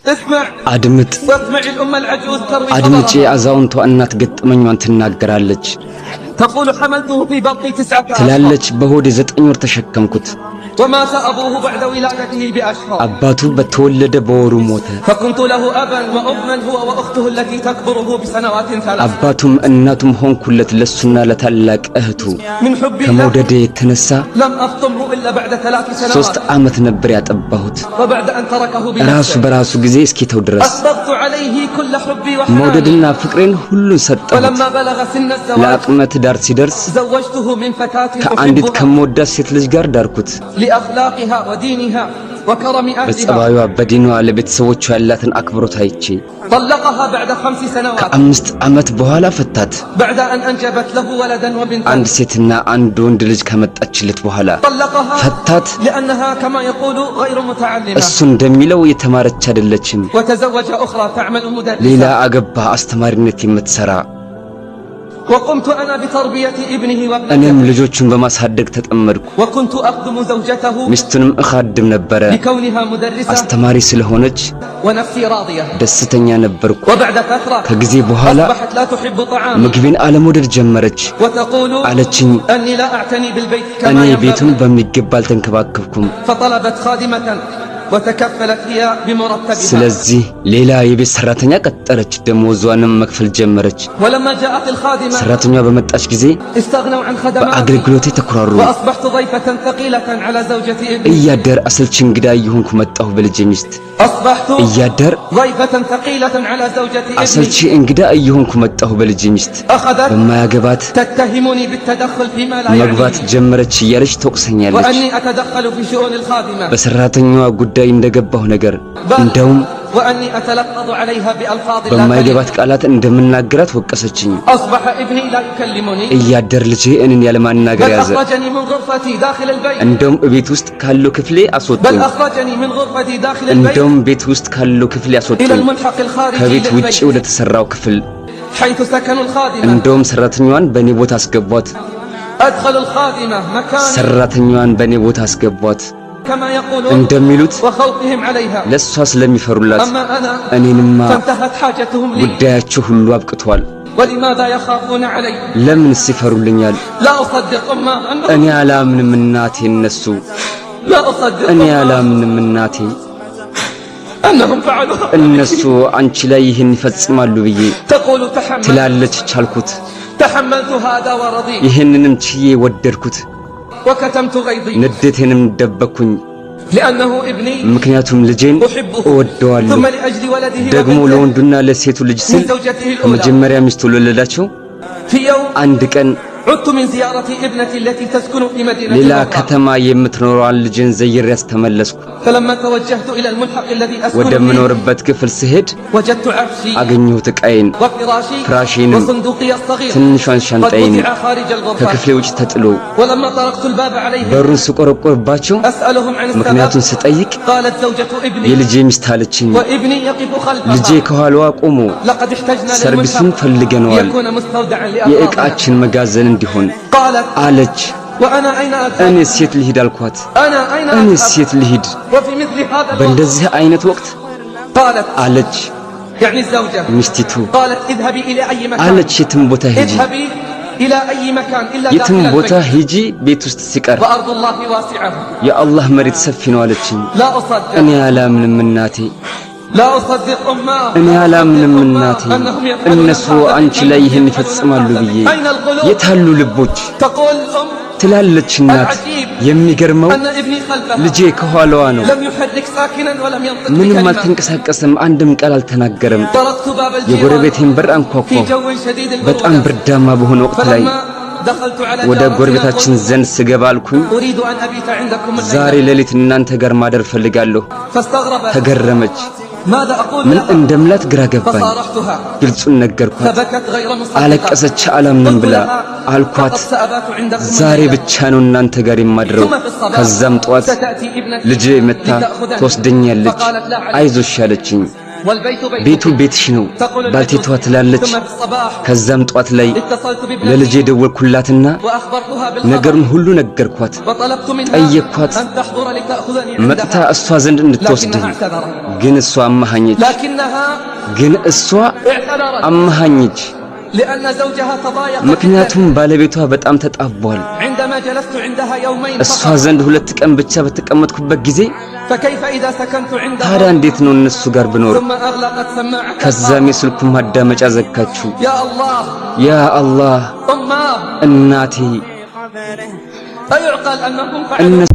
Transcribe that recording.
اسمع አድምጥ። واسمع الأم العجوز تروي አድምጪ። خبرها። አዛውንቷ እናት ገጠመኟን ትናገራለች። تقول حملته في بطني 9 أشهر ትላለች፣ በሆዴ 9 ወር ተሸከምኩት። ومات أبوه بعد ولادته بأشهر። አባቱ በተወለደ በወሩ ሞተ። فكنت له أبا وأما هو وأخته التي تكبره بسنوات 3። አባቱም እናቱም ሆንኩለት ለሱና ለታላቅ እህቱ። من حبي له ከመውደዴ የተነሳ لم أفطمه إلا بعد 3 3 سنوات ዓመት ነበር ያጠባሁት፣ وبعد أن تركه ራሱ بنفسه። በራሱ ጊዜ እስኪተው ድረስ። أسبغت عليه كل حبي وحناني። መውደድና ፍቅሬን ሁሉን ሰጠሁት። ولما بلغ سن الزواج ለአቅመ ትዳር ሲደርስ زوجته من فتاة ከአንዲት أحبها ከምወዳት ሴት ልጅ ጋር ዳርኩት። لأخلاقها ودينها وكرم أهلها። በጸባዩዋ፣ በዲኗ፣ ለቤተሰቦቿ ያላትን አክብሮት አይቼ። طلقها بعد 5 سنوات ከ5 ዓመት በኋላ ፈታት። بعد أن أنجبت له ولدا وبنتا። አንድ ሴትና አንድ ወንድ ልጅ ከመጣችለት በኋላ طلقها ፈታት። لأنها كما يقول غير متعلمة። እሱ እንደሚለው የተማረች አይደለችም። وتزوج أخرى تعمل ሌላ مدرسة። አገባ፣ አስተማሪነት የምትሰራ። وقمت أنا بتربية ابنه እኔም وابنته። ልጆቹን በማሳደግ ተጠመድኩ። وكنت أخدم زوجته ሚስቱንም እኻድም ነበረ። لكونها مدرسة አስተማሪ ስለሆነች ونفسي راضية። ደስተኛ ነበርኩ። وبعد فترة ከጊዜ በኋላ أصبحت لا تحب طعامي ምግቤን አለመውደድ ጀመረች። وتقول አለችኝ፣ أني لا أعتني بالبيت እኔ كما ቤቱን ينبغي። በሚገባ አልተንከባከብኩም። فطلبت خادمة وتكفلت هي بمرتبها። ስለዚህ ሌላ የቤት ሰራተኛ ቀጠረች፣ ደሞዟንም መክፈል ጀመረች። ولما جاءت الخادمة ሰራተኛዋ በመጣች ጊዜ استغنوا عن خدماتي በአገልግሎቴ ተኩራሩ። وأصبحت ضيفة ثقيلة على زوجة ابني። እያደር አሰልቺ እንግዳ እየሆንኩ መጣሁ በልጄ ሚስት። أصبحت እያደር ضيفة ثقيلة على زوجة አሰልቺ ابني። እንግዳ እየሆንኩ መጣሁ በልጄ ሚስት። أخذت በማያገባት تتهمني بالتدخل فيما لا መግባት يعنيني ጀመረች እያለች ትወቅሰኛለች። وأني أتدخل في شؤون الخادمة በሰራተኛዋ ጉዳይ እንደገባሁ ነገር፣ بل እንደውም وأني أتلفظ عليها بألفاظ لا تليق። በማይገባት ቃላት እንደምናገራት ወቀሰችኝ። أصبح ابني لا يكلمني እያደር ልጄ እኔን ያለማናገር بل ያዘ። أخرجني من غرفتي داخل البيت። እንደውም እቤት ውስጥ ካለው ክፍሌ بل አስወጡኝ። أخرجني من غرفتي داخل البيت እንደውም ቤት ውስጥ ካለው ክፍሌ إلى አስወጡኝ፣ الملحق الخارجي ከቤት ውጭ للبيت ወደ ተሰራው ክፍል። حيث سكنوا الخادمة። እንደውም ሰራተኛዋን በእኔ ቦታ አስገቧት። أدخلوا الخادمة مكاني ሰራተኛዋን በእኔ ቦታ አስገቧት። كما يقولون እንደሚሉት وخوفهم عليها። ለእሷ ስለሚፈሩላት። أما أنا እኔንማ فانتهت حاجتهم لي። ጉዳያቸው ሁሉ አብቅቷል። ولماذا يخافون علي؟ ለምንስ ይፈሩልኛል? لا أصدق أماه أنهم እኔ አላምንም እናቴ እነሱ لا أصدق እኔ أماه አላምንም እናቴ أنهم فعلوا እነሱ አንቺ ላይ ይህን ይፈጽማሉ ብዬ። تقول تحملت ትላለች፣ ቻልኩት፣ تحملت هذا ورضيت ይህንንም ችዬ ወደድኩት፣ وكتمت غيظي ንዴቴንም ደበቅኩኝ። لأنه ابني ምክንያቱም ልጄን أحبه እወደዋለሁ። ثم لأجل ولده ደግሞ وبنته ለወንዱና ለሴቱ ልጅ من ስል زوجته الأولى። ከመጀመሪያ ሚስቱ ለወለዳቸው። في يوم አንድ ቀን عدت من زيارة ابنتي التي تسكن في مدينة ሌላ أخرى። ከተማ የምትኖረዋን ልጄን ዘይሬያት ተመለስኩ። فلما توجهت إلى الملحق الذي أسكن فيه ወደምኖርበት ክፍል ስሄድ وجدت عفشي አገኘሁት ዕቃዬን፣ وفراشي ፍራሼንም وصندوقي الصغير ትንሿን قد ሻንጣዬን وضع خارج الغرفة። ከክፍሌ ውጭ ተጥሎ። ولما طرقت الباب عليهم በሩን ስቆረቆርባቸው أسألهم عن ምክንያቱን السبب ስጠይቅ قالت زوجة ابني የልጄ ሚስት አለችኝ፣ وابني يقف ልጄ خلفها ከኋላዋ ቆሞ لقد احتجنا ሰርቪሱን للملحق ፈልገነዋል ليكون مستودعا لأغراضنا። የዕቃችን መጋዘን እንዲሆን قالت አለች። وأنا أين أذهب؟ እኔ የት ልሂድ አልኳት። أنا أين እኔ أذهب؟ የት ልሂድ وفي مثل هذا الوقت؟ በእንደዚህ አይነት ወቅት قالت አለች يعني الزوجة ሚስቲቱ قالت اذهبي إلى أي مكان አለች፣ የትም ቦታ ሂጂ፣ اذهبي إلى أي مكان إلا የትም داخل ቦታ البيت ሂጂ ቤት ውስጥ ሲቀር وأرض الله واسعة። የአላህ መሬት ሰፊ ነው አለችኝ። لا أصدق እኔ አላምንም እናቴ፣ لا أصدق أماه እኔ لا أصدق አላምንም أماه እናቴ أنهم يفعلون እነሱ هذا አንቺ ላይ أنهم ይህን يفعلون ይፈጽማሉ هذا። ብዬ። أين القلوب؟ የታሉ ልቦች? تقول الأم ትላለች እናት። العجيب የሚገርመው أن ابني خلفها ልጄ ከኋላዋ ነው። لم يحرك ساكنا ولم ينطق ምንም بكلمة። አልተንቀሳቀሰም፣ አንድም ቃል አልተናገረም። طرقت باب الجيران የጎረቤቴን በር في አንኳኳሁ። جو شديد በጣም البرودة። ብርዳማ በሆነ ወቅት ላይ فلما دخلت على ወደ جارتنا ጎረቤታችን قلت ዘንድ ስገባ አልኩኝ፣ أريد أن أبيت عندكم ዛሬ الليلة። ሌሊት እናንተ ጋር ማደር ፈልጋለሁ። فاستغربت ተገረመች። ماذا أقول ምን لها። እንደምላት ግራ ገባኝ። فصارحتها ግልጹን ነገርኳት። فبكت غير مصدقة። አለቀሰች፣ አላምንም قلت ብላ። لها አልኳት فقد سأبات عندكم ዛሬ الليلة። ብቻ ነው እናንተ ጋር የማድረው። ثم في الصباح ከዛም ጠዋት ستأتي ابنتي ልጄ መታ لتأخذني ትወስደኛለች፣ فقالت لا عليك አይዞሽ አለችኝ። والبيت بيتك ቤቱ ቤትሽ ነው تقول ባልቴቷ العجوز። ትላለች። ثم في الصباح ከዛም ጧት ላይ اتصلت ለልጄ بابنتي ደወልኩላትና وأخبرتها بالخبر ነገሩን ሁሉ ነገርኳት። وطلبت منها ጠየቅኳት أن تحضر لتأخذني መጥታ عندها እሷ ዘንድ እንድትወስደኝ። لكنها اعتذرت ግን እሷ አመሃኘች። لكنها ግን እሷ اعتذرت አመሃኘች። لأن زوجها تضايق جدا ምክንያቱም ባለቤቷ በጣም ተጣቧል። عندما جلست عندها يومين እሷ فقط ዘንድ 2 ቀን ብቻ በተቀመጥኩበት ጊዜ فكيف إذا سكنت ታዲያ عندها እንዴት ነው እነሱ ጋር ብኖር? ثم أغلقت سماعة ከዛም الخاص የስልኩን ማዳመጫ ዘጋችው። يا الله ያ አላህ أماه እናቴ أيعقل أنهم فعلوا እነሱ